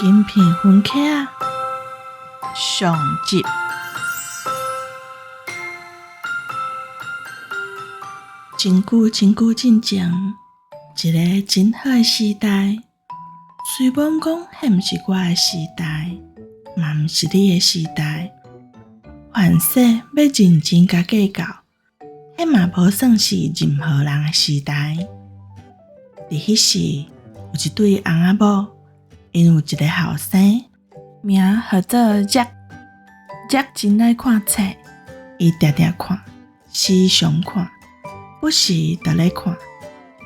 金片薰客仔上集。真久真久進前，一个真好的時代。雖罔講，彼毋是我的時代，嘛毋是你的時代。凡勢欲認真共計較，彼嘛無算是任何人的時代。佇彼時，有一對翁仔某，𪜶有一个後生，名號做傑。傑真愛看冊，伊定定看，時常看，不時就咧看。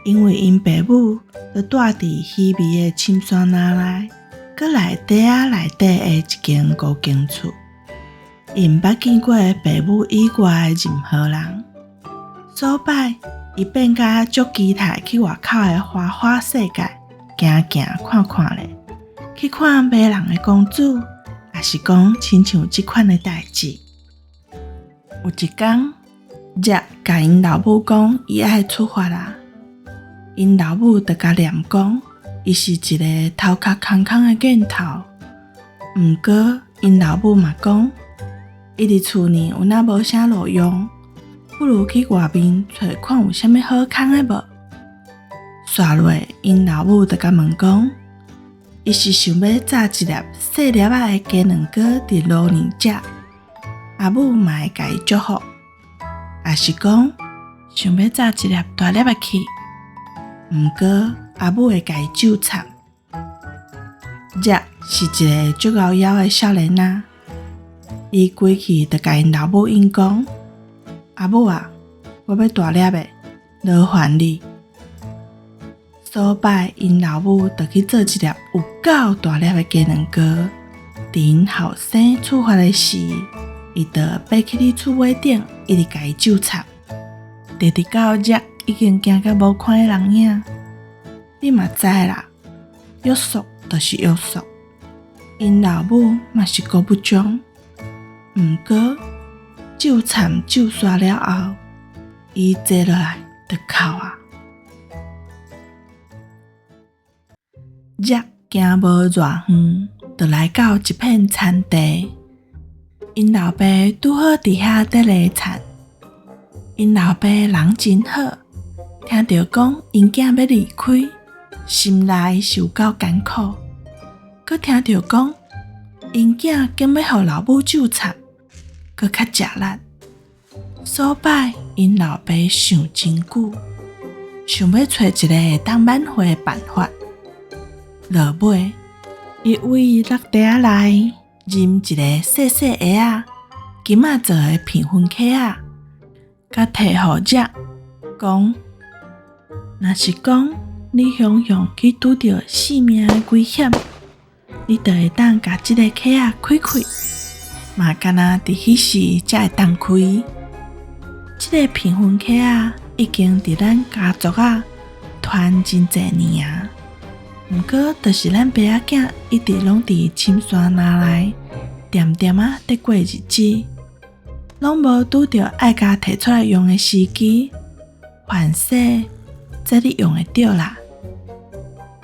因為𪜶爸母就住佇稀微的深山林內，閣內底仔內底的一間孤間厝。伊毋捌見過爸母以外的任何人。所擺，伊變甲足期待去外口的花花世界行行看看咧，去看迷人的公主，抑是講親像這款的代誌。有一工，傑共𪜶老母講，伊愛出發啦。𪜶老母就共念講，伊是一个頭殼空空的瘾頭。毋過，𪜶老母嘛講，伊佇厝呢有哪無啥路用，不如去外面揣看有啥物好康的無。煞落，𪜶老母就共問講，伊是想欲炸一粒細粒仔的雞卵糕佇爐呢食，阿母嘛會共伊祝福，抑是講想欲炸一粒大粒的去，毋過阿母會共伊咒懺。傑是一個足𠢕枵的少年仔，伊規氣就共𪜶老母應講：阿母啊，我欲大粒的，勞煩你。所擺𪜶老母就去做一粒有夠大粒的雞卵糕。佇𪜶後生出發的時，伊就爬去咧厝尾頂，一直共伊咒懺，直直到傑已經驚甲無看彼人影。你嘛知啦，約束就是約束。𪜶老母嘛是顧不上，毋過咒懺咒煞了後，伊坐落來就哭啊。傑行無偌遠，就來到一片田地。𪜶老爸拄好佇遐佇犁田。𪜶老爸人真好，聽著講𪜶囝欲離開，心內是有夠艱苦。閣聽著講𪜶囝竟欲予老母咒懺，閣較食力。所擺𪜶老爸想真久，想欲揣一個會當挽回的辦法。落尾，伊為落地仔內認一个細細盒仔，金仔做的鼻薰盒仔，共提予傑，講：若是講你雄雄去拄著性命的危險，你就會當共這个盒仔開開，嘛敢若佇彼時才會當開。這个鼻薰盒仔已經佇咱家族仔傳真濟年啊，毋過就是咱爸仔囝一直攏佇深山林內恬恬仔佇過日子，攏無拄著愛共提出來用的時機。凡勢這你用會著啦，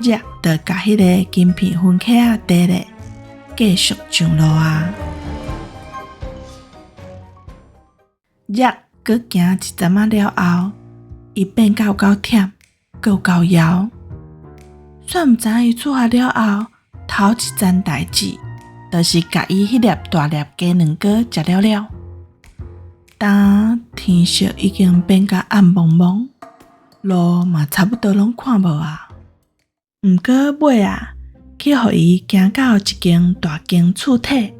傑就共彼个金鼻薰盒仔提咧，繼續上路啊！傑閣行一陣仔了後，伊變甲有夠忝，閣有夠枵。煞毋知伊出發了後，頭一件代誌，就是共伊彼粒大粒雞卵糕食了了。當天色已經變甲暗濛濛，路嘛差不多攏看無啊。毋過尾仔，去予伊行到一間大間厝體，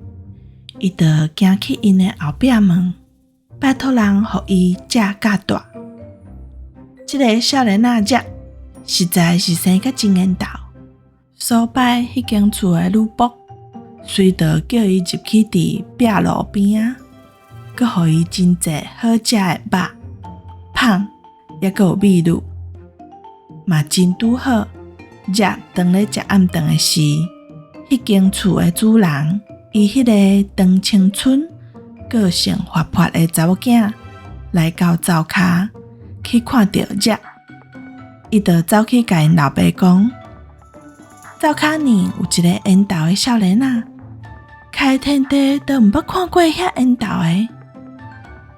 伊就行去𪜶的後壁門，拜託人予伊借較大。這个少年仔傑實在是生甲真緣投，所擺彼間厝的女僕，隨就叫伊入去佇壁爐邊仔，閣予伊真濟好食的肉、麭，猶閣有美女，嘛真拄好。傑當咧食暗頓的時，彼間厝的主人，伊彼个長青春、個性活潑的查某囝來到灶跤去看著傑，伊就走去共𪜶老爸講：灶跤呢有一个緣投的少年仔，開天地都毋捌看過遐緣投的。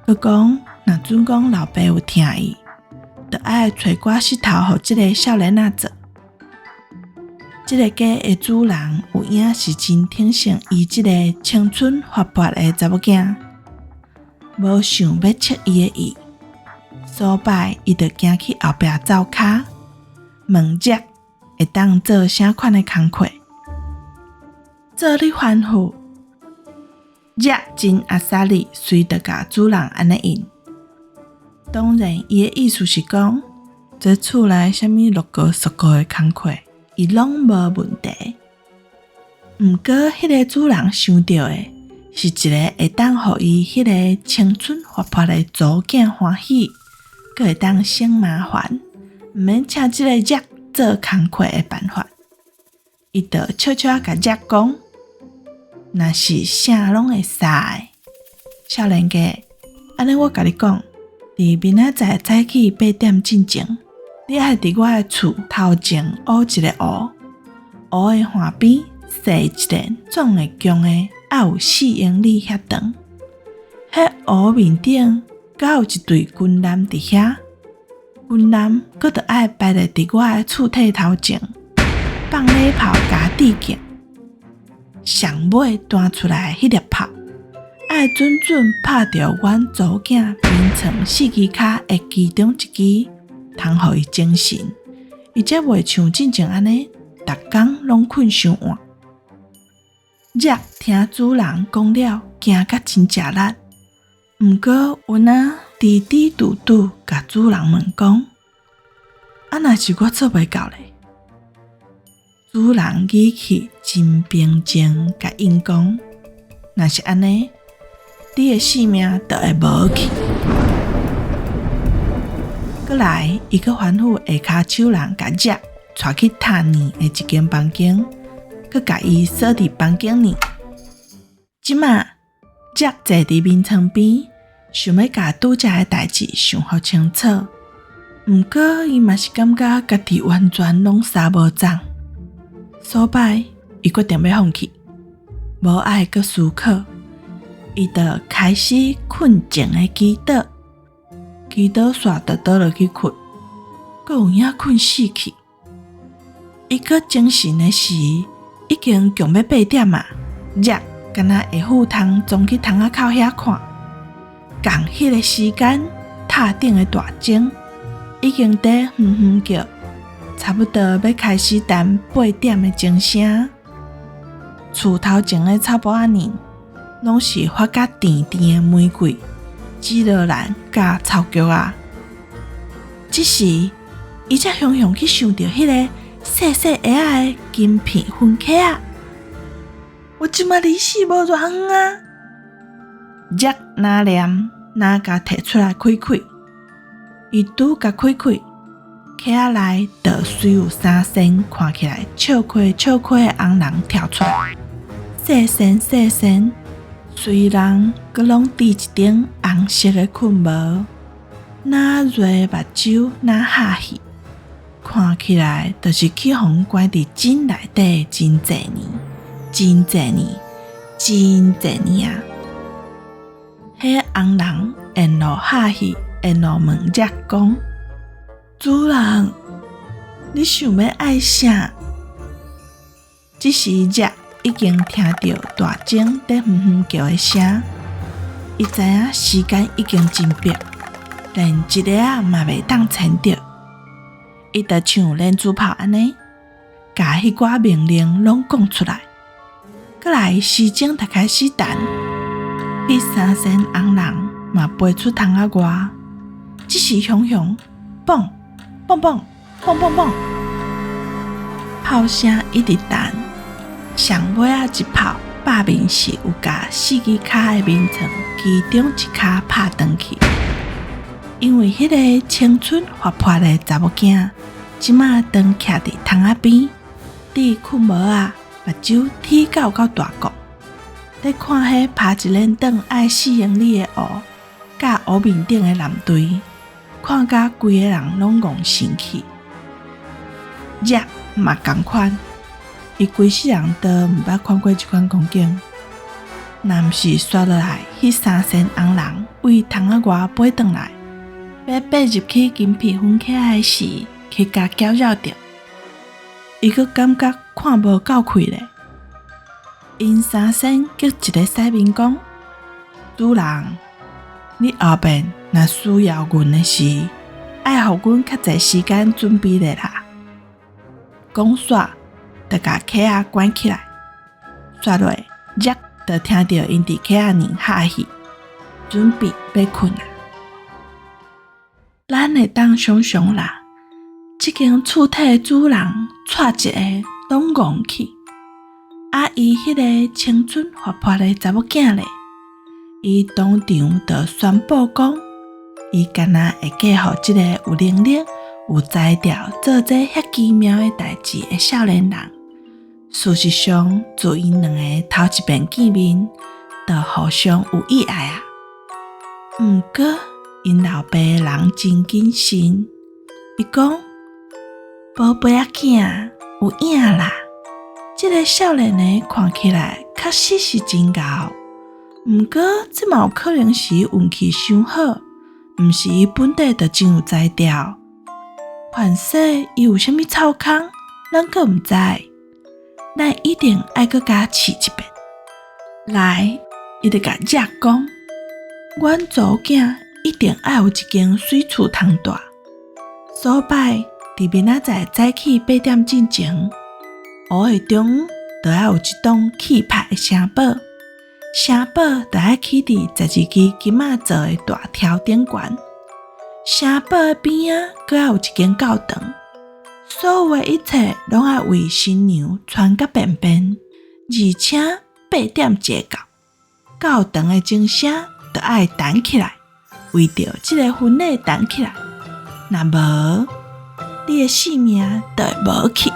閣講，若準講老爸有疼伊，就愛揣寡穡頭予這个少年仔做。這个家的主人有影是真疼惜伊這个青春活潑的查某囝，無想欲斥伊的意。所擺，伊就行去後壁灶跤，問這會當做啥款的工課？照你吩咐，這真阿莎力，隨就共主人按呢應。當然，伊的意思是講，這厝內啥物六個、十個的工課，伊攏無問題。毋過，彼个主人想著的是一个會當予伊彼个青春活潑的查某囝歡喜，閣會當省麻煩，毋免請這个熱做工課的辦法。伊就笑笑仔共熱講：若是啥攏會使，少年家，按呢我共你講，佇明仔載早起八點進前，你愛佇我的厝頭前挖一个湖，湖的岸邊踅一輪，總會共的愛有4英里遐長。彼湖面頂閣有一對軍艦佇遐，軍艦閣著愛擺咧佇我的厝體頭前，放禮炮共致敬。上尾彈出來彼粒炮，愛準準拍著阮查某囝眠床四支跤的其中一支，通予伊精神。伊才袂像進前按呢，逐工攏睏傷晚。熱聽主人講了，驚甲真食力。毋過有哪支支拄拄，共主人問講：啊，若是我做袂到咧？主人語氣真平靜，共應講：若是按呢，你的性命就會無去。閣來，伊閣吩咐下跤手人共熱帶去塔呢的一間房間，閣共伊鎖佇房間裡。這馬熱坐佇眠床邊，想欲共拄才的代誌想予清楚。毋過伊嘛是感覺家己完全攏捎無鬃。所擺，伊決定欲放棄，無愛閣思考，伊就開始睏前的祈禱，祈禱煞就倒落去睏，閣有影睏死去。伊閣精神的時，已經強欲八點啊！熱敢若會赴湯衝去窗仔口遐看，仝彼个時間，塔頂的大鐘已經佇遠遠叫，差不多欲開始彈八點的鐘聲。厝頭前的草埔仔呢，攏是發甲甜甜的玫瑰、紫羅蘭佮草菊仔。這時，伊才雄雄去想著彼个細細下仔的金片薰殼仔。我這馬離死無偌遠啊！熱若念，若共提出來開開，伊拄共開開，殼仔內就隨有三身看起來笑虧笑虧的紅人跳出來，細身細身，雖然閣攏戴一頂紅色的睏帽，若臥目睭，若哈氣，看起來就是去予人關佇井內底真濟年，真濟年，真濟年啊！彼紅人沿路哈氣，沿路問熱講：主人，你想欲愛啥？這時熱已經聽著大鐘佇遠遠叫的聲，伊知影時間已經真迫，連一下仔嘛袂當延著。伊就像連珠炮按呢，共彼寡命令攏講出來。閣來時鐘就開始彈，彼三身紅人嘛飛出窗仔外，這時雄雄嘣嘣嘣嘣嘣嘣，炮聲一直彈，上尾仔一炮拍面是有共四支跤的眠床其中一跤拍斷去。因為彼个青春活潑的查某囝，這馬當徛佇窗仔邊，佇睏帽仔，目睭鐵到夠大個，咧看彼拍一輪轉愛4英里的湖，佮湖面頂的艦隊，看甲規个人攏戇神去。熱嘛仝款，伊規世人都毋捌看過這款光景。若毋是煞落來，彼三仙紅人為窗仔外飛轉來，欲爬入去金皮粉坑的時，去共攪擾著。伊閣感覺看無夠氣咧。𪜶三仙激一个使面講：主人，你後面若需要阮的時，愛予阮較濟時間準備咧啦。講煞，就共坑仔關起來。煞落，才就聽著𪜶佇坑仔裡哈氣，準備欲睏啊。咱會當想像啦，這間厝體的主人帶一个攏戇去，啊，伊彼个青春活潑的查某囝咧，伊當場就宣布講，伊干焦會嫁予這个有能力、有才調做這遐奇妙的代誌的少年人。事實上，自𪜶兩个頭一遍見面，就互相有意愛啊。毋過，𪜶老爸人真謹慎，伊講：寶貝仔囝有影啦，這个少年的看起來確實是真𠢕，毋過這嘛有可能是運氣傷好，毋是伊本底就真有才調。凡勢伊有啥物臭空，咱閣毋知。咱一定愛閣共試一遍。來，伊就共遮講，阮查某囝一定愛有一間媠厝通蹛。所擺佇明仔載早起8點進前，湖的中央就愛有一棟氣派的城堡，城堡就愛起佇十二支金仔做的大柱頂懸，城堡的邊仔閣愛有一間教堂。所有的一切攏愛為新娘穿甲便便，而且8點一到，教堂的鐘聲就愛彈起來，為著這个婚禮彈起來。若無，你的性命就會無去。